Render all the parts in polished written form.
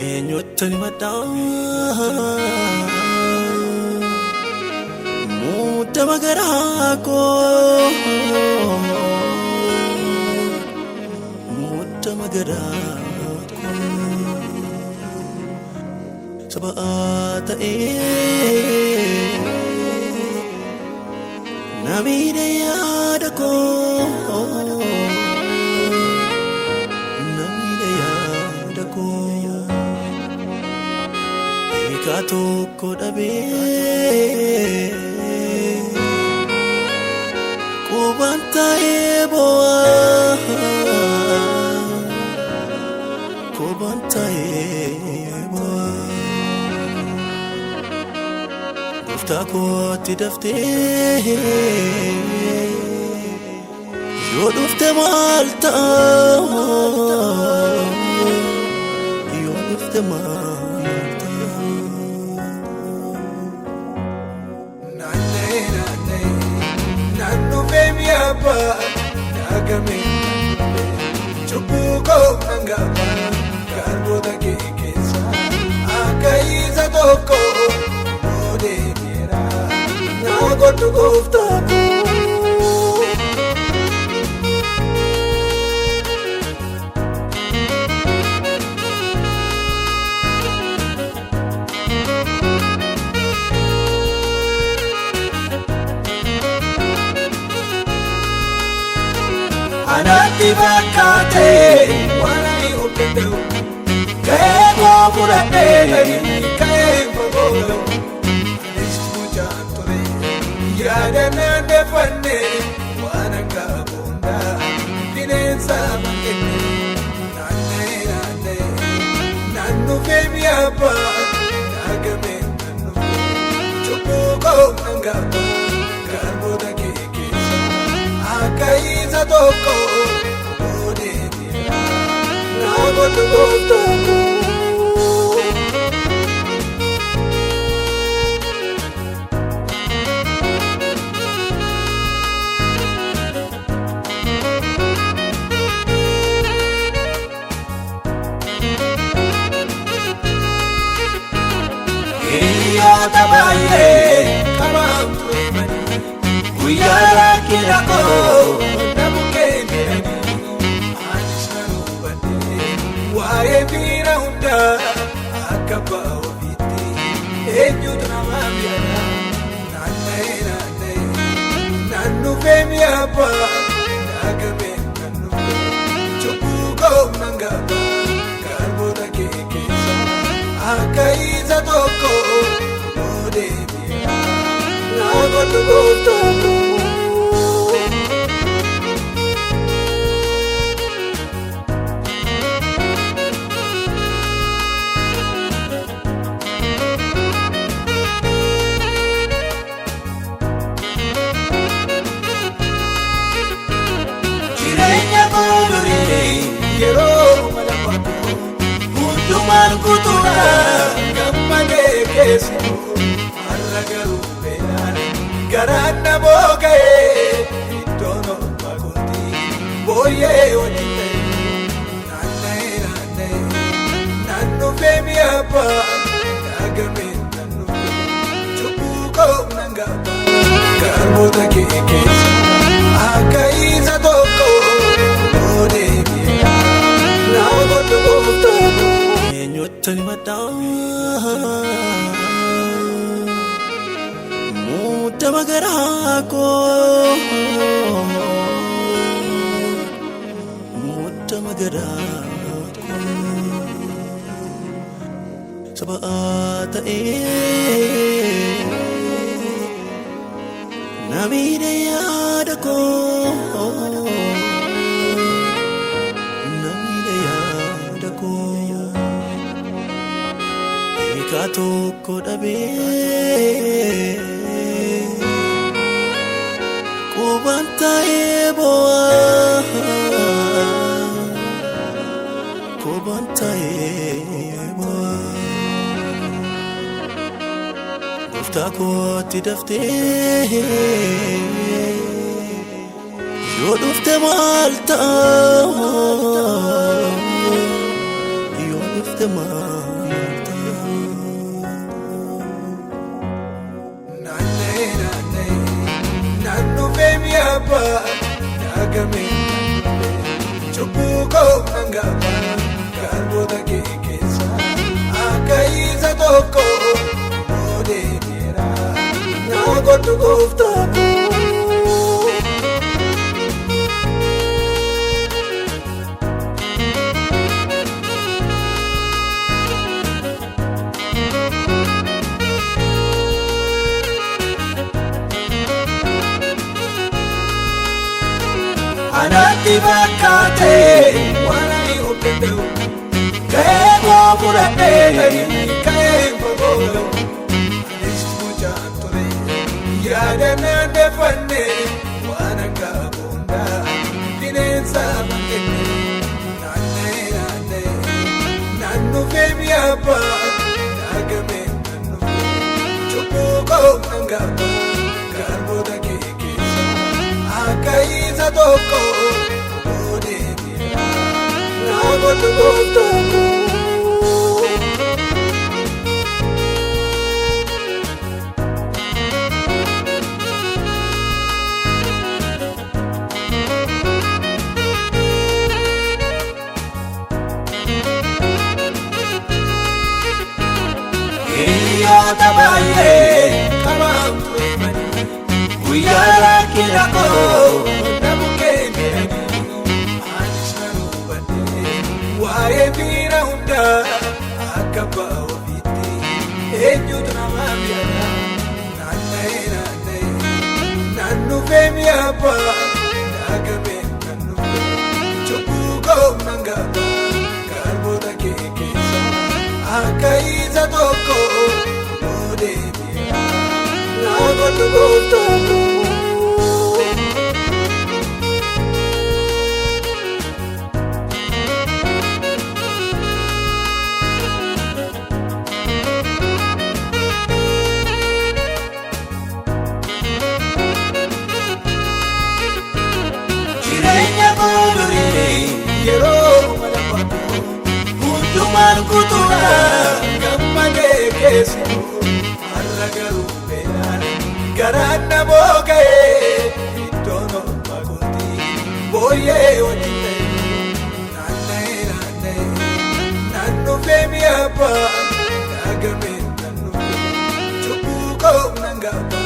Eenyutti himadhaa? Muudama garaa koo, muudama garaa koo, saba ta'ee na miidhe yaada koo, na miidhe yaada koo. Hiikaa tokko dhabee qubaan taa'ee boo'aa, qubaan taa'ee boo'aa. Gooftaa kootti daftee yoo dhufte maal ta'a? Yoo dhufte maal ta'a? Naanna'ee naanna'ee naannoo feemi abbaa daagamee cubbuu koo nan gaba garboota kee keessa akka isa tokko deebiira naa godhu gooftaa koo. Anatti fakkaate waan ani of danda'u, ga'ee koo fudhadhee ka'ee fagoo ga'u. Anis mucaan ture yaada naan deeffanne, waan akka boondaa bineensa bakkenne. Naanna'ee naanna'ee naannoo feemi abbaa daagamee nan dhufe, cubbuu koo nan gaba garboota kee keessa akka isa tokko deebiira naa godhu gooftaa koo. Hiriyoota baay'ee qabaamtu himanii, guyyaa rakkina koo na bukkee jedhanii. Anis nan hubadhe waa'ee miira hundaa akka abbaa ofiitti eenyutu nama miidha. Naanna'ee naanna'ee naannoo feemi abbaa daagamee nan dhufe, cubbuu koo nan gaba garboota kee keessa akka isa tokko deebi'a naa godhu gooftaa koo. Jireenya koo durii yeroo malafaatu hundumaan guutuudha gammadee keessu, har'a garuu beelaan garaan na booga'ee iddoon oolmaa kooti booyyee wajjin ta'e. Naanna'ee naanna'ee naannoo feemi abbaa daagamee nan dhufe, cubbuu koo nan gaba garboota kee keessa akka isa tokko deebi'a naa godhu gooftaa koo. Eenyutti himadhaa? Muudama garaa koo, muudama garaa koo, saba ta'ee na miidhe yaada koo, na miidhe yaada koo. Hiikaa tokko dhabee qubaan taa'ee boo'aa, qubaan taa'ee boo'aa. Gooftaa kootti daftee yoo dhufte maal ta'a? Yoo dhufte maal yaalta? Naanna'ee naanna'ee naannoo feemi abbaa daagamee cubbuu koo nan gaba garboota kee keessa akka isa tokko odeeteera naa godhu gooftaa koo. Anatti fakkaate waan ani of danda'u ga'ee koo fudhadhee ka'ee fagoo ga'u anis mucaan ture yaada naan deeffanne waan akka boondaa bineensa bakkenne naanna'ee naanna'ee naannoo feemi abbaa daagamee naannoo cubbuu koo nan gaba garboota kee keessa akka isa tokko odeeteera naa godhu gooftaa koo. Hiriyoota baay'ee qabaamtu himanii guyyaa rakkina koo na bukkee mi'anii anis nan hubadhe waa'ee miira hundaa akka abbaa ofiitti eenyutu namaaf yaada naanna'ee naanna'ee naannoo feemi abbaa daagamee naannoo cubbuu koo nan gaba garboota kee keessa akka isa tokko odeeteera naa godhu gooftaa koo. Jireenya koo durii yeroo mala hundumaan guutuudha gammadee keessi har'a garuu beelaan garaan na booga'ee iddoon orma kooti booyyee wajjin ta'e naanna'ee naanna'ee naannoo feemi abbaa daagamee naannoo cubbuu koo nan gaba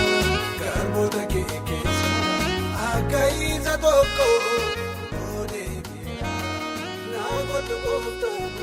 garboota kee keessa akka isa tokko odeeteera naa godhu gooftaa koo.